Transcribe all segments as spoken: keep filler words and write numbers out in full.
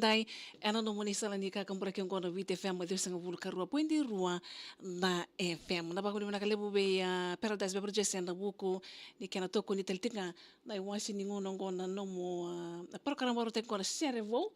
Dai, ena nomuni sala ni kakaburaki oqo na Viti F M, ciwasagavulu ka rua poidi rua na F M. Na vakavinavinaka levu vei, ah, Paradise Beverages ena vuku ni kena tokoni tale tiko ga na iwase ni gauna oqo na nomu, ah, na parokaramu vakarautaki oqo na sere vou,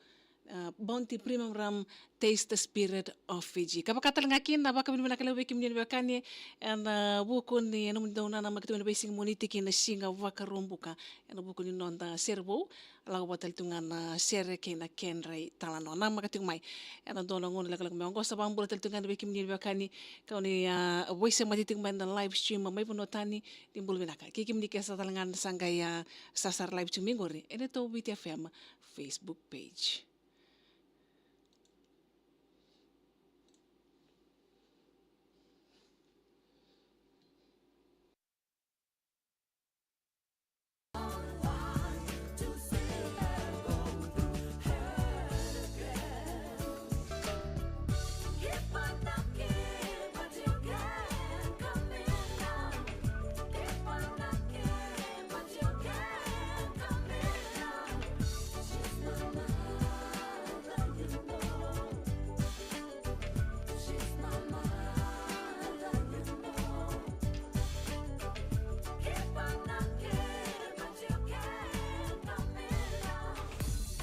ah, Bounty Premium Rum, Taste the Spirit of Fiji. Ka vaka tale ga kina na vakavinavinaka levu vei kemuni na veiwekani ena vuku ni nomuni dau nanamaki tu mai na veisiga Moniti kei na siga Vakaraubuka ena vuku ni noda sere vou. Lako vata tale tu ga na sere kei na kedra italanoa. Namaka tiko mai ena dua na gauna lekaleka mai oqo. Sa vakabula tale tu ga vei kemuni na veiwekani ka oni, ah, veisemati tiko mai na live stream mai vanua tani, ni bula vinaka. Kei kemuni ke sa tale ga na sa qai, ah, sasara live stream mai qori ena neitou Viti F M Facebook page.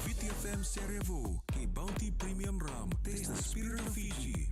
Viti F M Sere Vou kei Bounty Premium Rum. Taste the spirit of Fiji.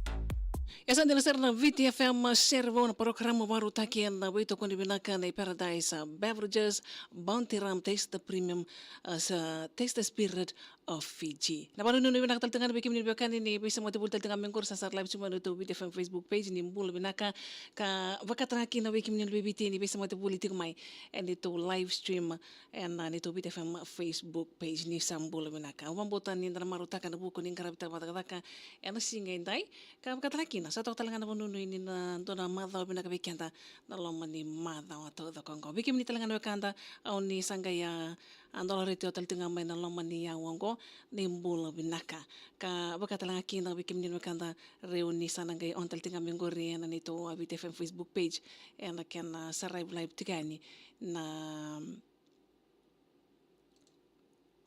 E sa dina sara na Viti F M Sere Vou, na parokaramu vakarautaki ena veitokoni vinaka nei Paradise Beverages, Bounty Rum, Taste the Premium, ah, sa, Taste the Spirit of Fiji. Na vakanuinui vinaka tale tu ga vei kemuni na veiwekani ni veisemati voli tale tu ga mai qori, sasara live stream ena neitou Viti F M Facebook page, ni bula vinaka. Ka vaka tale ga kina vei kemuni na veiviti ni veisemati voli tiko mai ena neitou live stream ena neitou Viti F M Facebook page, ni sa bula vinaka. Au vakabauta ni da na marautaka na vuku ni qaravi tale vakacakacaka ena siga edai. Ka vaka tale ga kina, sa toka tale ga na vakanuinui ni na dua na macawa vinaka vei keda ena loma ni macawa taucoko oqo. Vei kemuni tale ga na wekada oni sa qai, ah, a dola retio tale tu ga mai na loma ni aua oqo, ni bula vinaka. Ka vaka tale ga kina vei kemuni na wekada oni sa na qai on tale tu ga mai qori ena neitou, ah, Viti F M Facebook page, ena kena, ah, saraivi live tiko yani na,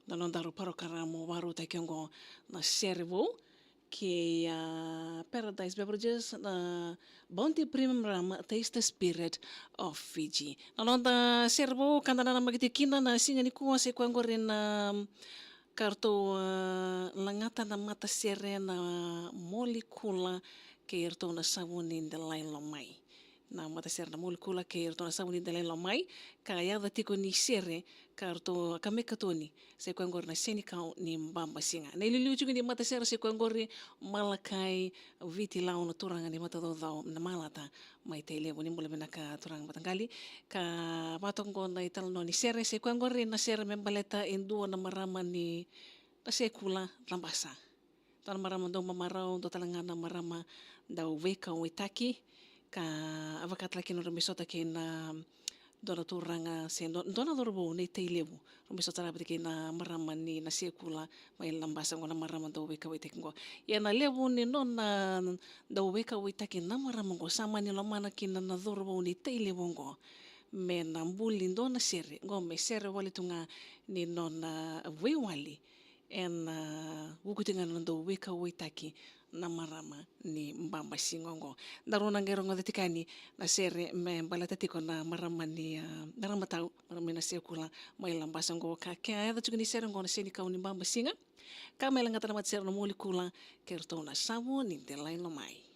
na nodaru parokaramu vakarautaki oqo na Sere Vou kei, ah, Paradise Beverages, na Bounty Premium Rum, Taste the Spirit of Fiji. Na noda Sere Vou ka da nanamaki tiko kina na siga nikua, sa i koya oqori na, ka ratou, ah, lagata na matasere na Molikula kei iratou na Savu ni Delai Lomai. Na matasere na Molikula kei iratou na Savu ni Delai Lomai, ka yaco tiko ni sere ka ratou, ka mai katoni, sa i koya oqori na Senikau ni Babasiga. Na iliuliu tiko ni matasere sa i koya oqori Malakai Vitilau, na turaga ni matacaucau na Malata mai Tailevu. Ni bula vinaka turaga mataqali. Ka vaka toka oqo na italanoa ni sere, sa i koya oqori na sere me baleta e dua na marama ni Nasekula, Labasa. Dua na marama dau mamarau, dua tale ga na marama dau veikauwaitaki. Ka a vaka tale kina rau mai sota kei na dua na turaga se dua, dua na cauravou nei Tailevu. Rau mai sota sara vata kei na marama ni Nasekula mai Labasa oqo, na marama dau veikauwaitaki oqo. Ia na levu ni nona dau veikauwaitaki na marama oqo, sa mani lomana kina na cauravou nei Tailevu oqo me na buli dua na sere oqo, me sere wale tu ga ni nona veiwali. Ena, ah, vuku tiko ga na dau veikauwaitaki na marama ni Babasiga oqo. Daru na qai rogoca tiko yani na sere me baleta tiko na marama ni, ah, marama tau, marama ni Nasekula mai Labasa oqo, ka ke a yaca tiko ni sere oqo na Senikau ni Babasiga. Ka mai lagata na matasere na Molikula kei iratou na Savu ni Delai Lomai.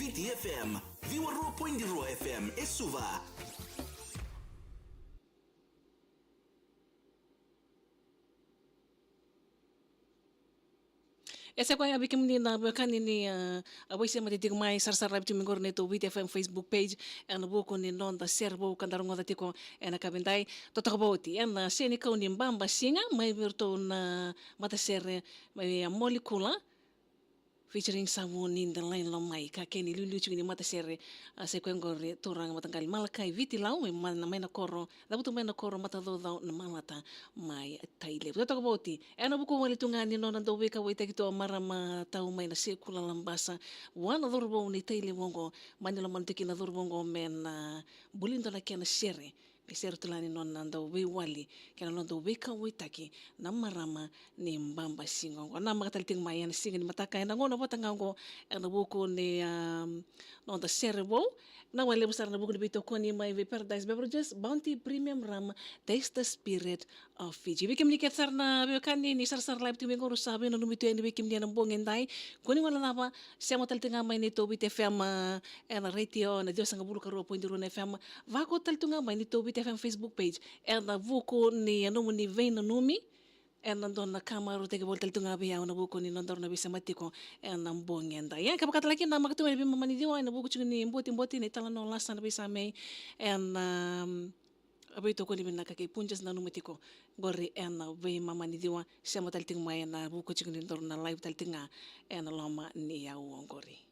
Viti F M, ciwa rua poidi rua F M e Suva. E sa koya vei kemuni na veiwekani ni, ah, a voice mate tiko mai, sarasara live tiko mai qori na neitou Viti F M Facebook page, ena vuku ni noda sere vou ka da rogoca tiko ena yakavi edai. Totoka vou oti ena, ah, senikau ni baba siga mai vei iratou na matasere mai, ah, Molikula featuring Savu ni Delai Lomai, ka kena iliuliu tiko ni matasere, ah, sa i koya qori turaga mataqali Malakai Viti Lau, mai na, mai na koro, cavutu mai na koro Matacaucau, Namalata mai Tailevu. Totoka vou oti ena vuku wale tu ga ni nona dau veikauwaitaki tu o marama tau mai na Sekula Labasa, vua na cauravou ni Tailevu oqo, mani lomana tu kina na cauravou oqo me na buli dua na kena sere, ke sere tu la ni nona dau veiwali kei na nona dau veikauwaitaki na marama ni baba siga oqo. Namaka tale tiko mai ena siga ni mataka ena gauna vata ga oqo ena vuku ni, um, noda sere vou. Na wale levu sara na vuku ni veitokoni mai vei Paradise Beverages, Bounty Premium Rum, Taste the Spirit of Fiji. Vei kemuni kece sara na veiwekani ni sarasara live tiko mai qori, sa veinanumi tu yani vei kemuni ena bogi edai. Kua ni guilecava, sema tale tiko ga mai neitou Viti F M, ah, ena retio na ciwasagavulu ka rua poidi rua na F M. Vakauta tale tu ga mai neitou Viti F M Facebook page ena vuku ni, ah, nomuni veinanumi. Ena dua na ka marautaki voli tale tu ga vei au ena vuku ni nodaru na veisema tiko ena bogi edai. Ia, kevaka tale ga kina namaka tu ga ni veimama ni ciwa ena vuku tiko ni botiboti ni talanoa lasa na veisamei ena, um, a veitokoni vinaka kei Punjas, nanuma tiko qori ena veimama ni ciwa, sema tale tiko mai ena vuku tiko ni nodaru na live tale tiko ga ena loma ni aua oqori.